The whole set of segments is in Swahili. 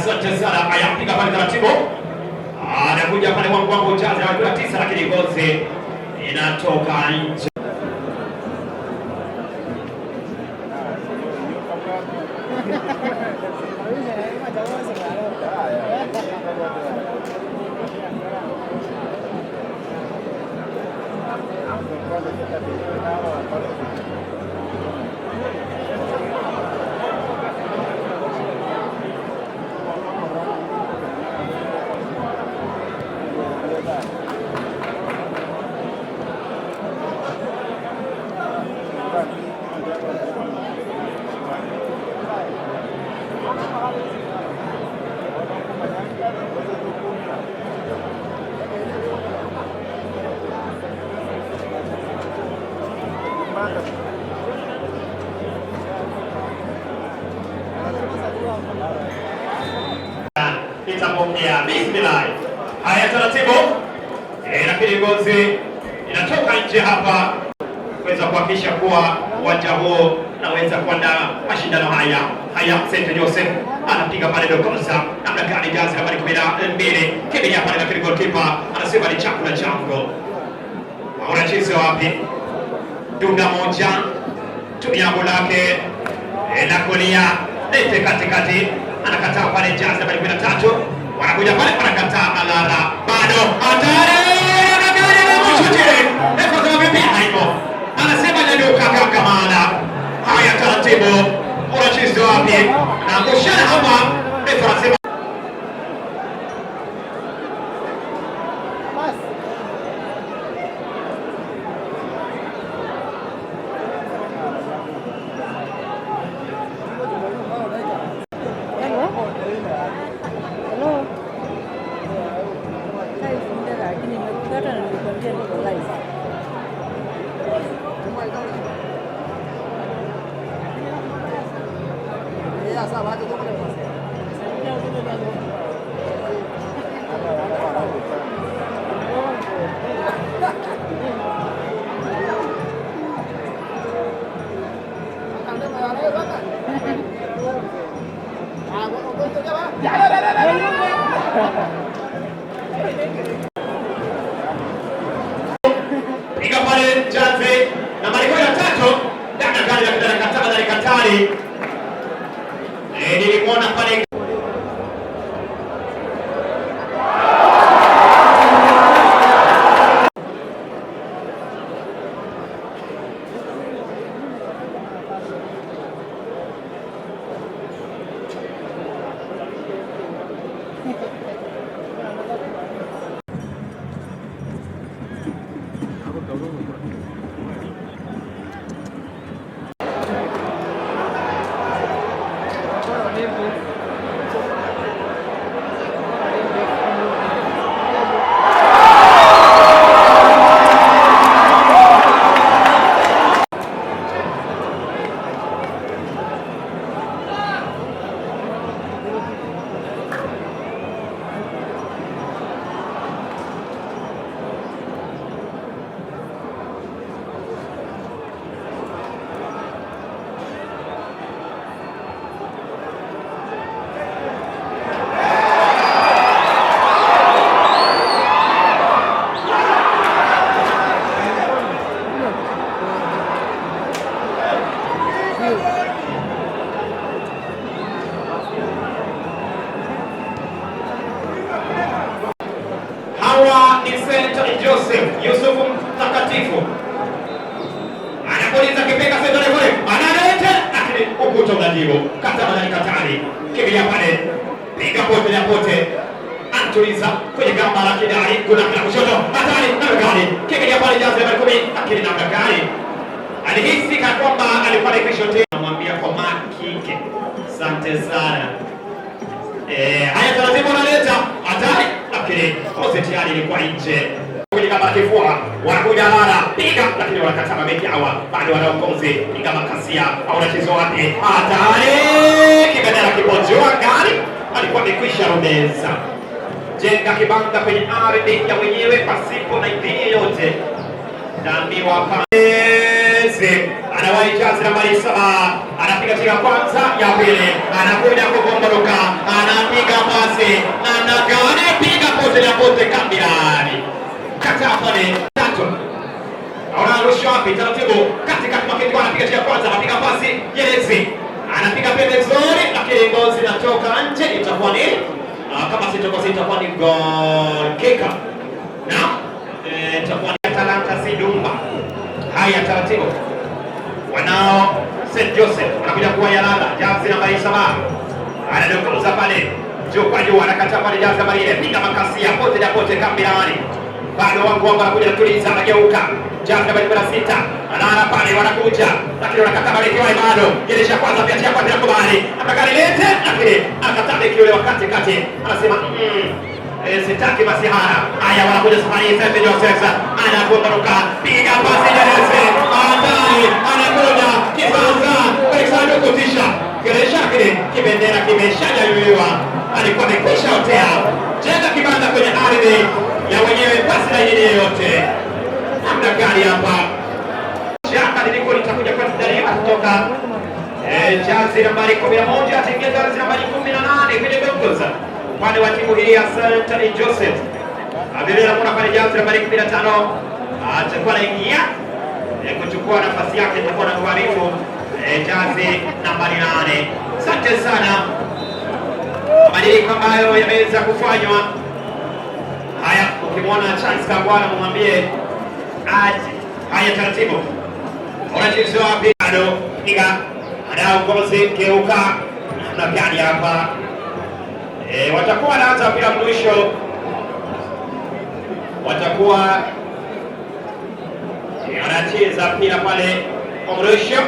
Asante sana. Ayapiga pale taratibu, anakuja pale wangu wangu jazi nambari 19, lakini ngozi inatoka nje. Itapokea bismillah. Haya, taratibu, lakini ngozi inatoka nje hapa kuweza kuhakikisha kuwa uwanja huo unaweza kuandaa mashindano haya. Haya, St Joseph anapiga pale Dokosa, namna gani? Jazi nambari 12 kimbilia pale, lakini goalkeeper anasema ni chakula changu. Unacheza wapi? Dunda moja, tumia lake la kulia, lete katikati, anakataa pale jazi nambari 13, wanakuja pale, wanakataa Alara, bado hatari, anasema nyaduka kakamana. Haya, taratibu, unacheza wapi? Na kushana hapa, refa anasema Hello. Lakini nimekupata na nilikwambia niko live. Piga pale Jaze nambari 13, dada gari la kidara katari katari. Nilimwona pale. Hawa ni St Joseph Yusuf Mtakatifu anapuliza kipenga St kule, analeta lakini ukuta unajibu kata madani katari kimbilia pale, piga pote na pote, anatuliza kwenye gamba la kidari, kuna kuna kushoto hatari na gari kimbilia pale, jazi nambari 10, lakini namna gani alihisi kana kwamba alikuwa na kishote, anamwambia kwa makike, asante sana. Haya taratibu analeta hatari, lakini kozi tayari ilikuwa nje kwenye kama kifua, wanakuja Lara piga, lakini wanakataa mabeki hawa, bado wanaokozi piga makasia au anacheza wapi? Hatari, kibendera kipotiwa gari alikuwa amekwisha rudeza jenga kibanda kwenye ardhi ya mwenyewe pasipo na idhini yoyote. Naambiwa pale anawahi jazi nambari 7 Anapiga chenga kwanza, ya pili, anakuja kukomboruka, anapiga pasi na nagane, piga pote la pote kambilani. Kata pale tatu. Naona arusha wapi taratibu katikati mwa kitu, anapiga chenga kwanza, anapiga pasi Yerezi. Anapiga pembezoni, lakini ngozi inatoka nje, itakuwa ni kama sitokosi itakuwa ni goal kick. Na itakuwa ni Talanta Sidumba. Haya, taratibu wanao St Joseph wanakuja kuwa Yalala, jazi nambari 7 anadokoza pale juu kwa juu, anakataa pale jazi nambari 4, piga makasia pote na pote kambilani, bado wangu wangu anakuja kutuliza, anageuka jazi nambari 16 analala pale, wanakuja lakini wanakataa pale, kiwai bado jeresha kwanza, pia cha kwanza kubali atakalilete, lakini akataa beki yule wakati kati, anasema sitaki masihara haya. Wanakuja safari hii St Joseph anakuondoka, piga pasi Jerezi hatari, anakuja kizaza Alexander kutisha kiresha, lakini kibendera kimeshajayuliwa, alikuwa amekwisha otea. Jenga kibanda kwenye ardhi ya wenyewe pasi na nyingine yoyote. Namna gani hapa shaka liliko litakuja kwa Dario kutoka jazi nambari 11 ataingia jazi nambari 18 kwenye gongoza upande wa timu hii ya St Joseph. Abiria anaona pale jazi nambari 15 atakuwa anaingia kuchukua nafasi yake, itakuwa na kuharifu jazi nambari 8. Asante sana, mabadiliko ambayo yameweza kufanywa. Haya, ukimwona Charles Kagwana mwambie aje. Haya, taratibu unachezwa wapi? Bado piga anaongozi geuka namna gani hapa? Watakuwa wanaanza mpira mwisho, watakuwa wanacheza mpira pale kwa mwisho.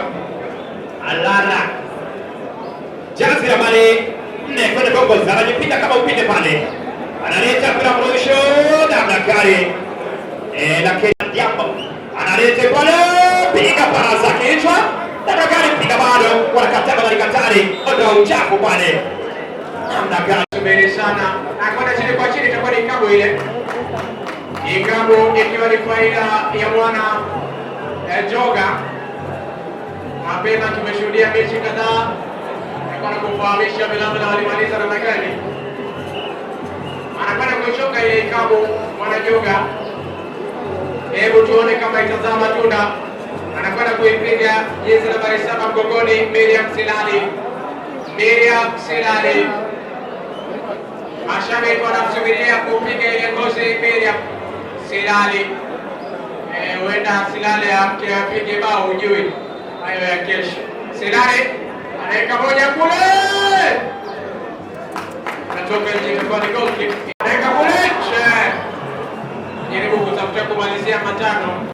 Alala jazi nambari 4 kwenda Gogoz, anajipinda kama upinde pale, analeta mpira mwisho namna gani? Lakini Diambo analeta pale, piga paraza kichwa namna gani? Piga bado, wanakataa bali katari, ondoa uchafu pale namna gani? Subiri sana, akwenda chini kwa chini, itakuwa ni ikabu ile ikabu, ikiwa ni faida ya mwana Joga. Mapema tumeshuhudia mechi kadhaa, nilikuwa nakufahamisha Vilabila walimaliza namna gani. Anakwenda kuichonga ile ikabu mwana Joga, hebu tuone kama itazaa matunda. Anakwenda kuipiga jezi nambari 7 mgongoni, Miriam Silali. Miriam Silali, mashabiki wanamsubiria kupiga ile ngozi Miriam Silali. Huenda Silali amke apige bao, hujui hayo ya kesho. Silali anaweka moja kule, anatoka nje, kwa ni goal kick. Anaweka kule, jaribu kutafuta kumalizia matano.